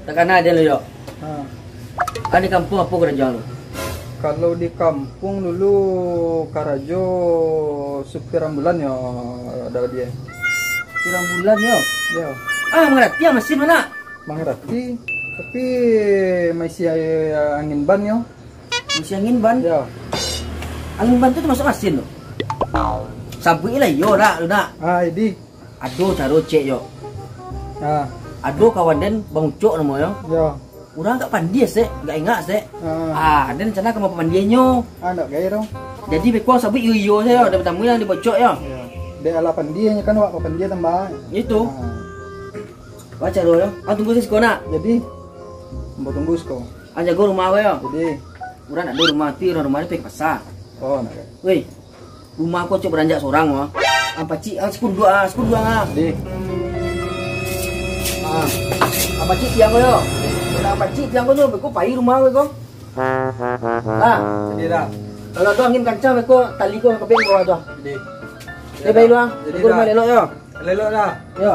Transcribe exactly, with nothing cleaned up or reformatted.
Takana den lo, Yok. Ha. Kan di kampuang apo karajo lu? Kalau di kampuang dulu karajo supir ambulan yo, Daudi. Supir ambulan yo? Yo. Ah, mangarati yo masin tu, nak? Mangarati, tapi maisi angin ban yo. Maisi angin ban? Yo. Angin ban tu tamasuk masin tu? Sabuik lah iyo, nak, lu, nak. Ah, jadi? Ado caro cek, Yok. Ah. Ado kawan den, Bang Ucok namonyo. Yo. Urang agak pandia sek, agak ingak sek. Ah. Ah, den rencana ka mapapandianyo. Ah, ndak gaya tu. Jadi beko sabuik iyo-iyo sajo, Yok, dari partamo nan dibocok, Yok. Yo. Dek alah pandianyo kan, wak papandia tambah. Itu. Ah. Wak caro yo. Ah, tunggu siko, nak. Jadi, ambo tunggu siko. Ah, jago rumah awak yo. Jadi. Urang ndak ado rumah, tapi urang rumah ni pai ka pasa. Oh, nak. Weh, rumah ko cok baranjak sorang, wah. Ah, pacik, ah, sikunduang, ah, sikunduang, ah. Di. Ah, ah, pacik tiang ko yo. Nah, pacik tiang ko tu, beko pai rumah ko. Ah. Jadi dah. Kalau ado angin kancang, beko tali ko kabek bawah tu. Jadi. Eh, pai lu, ah. Jadi beko dah. Rumah elok yo. Elok dah. Yo.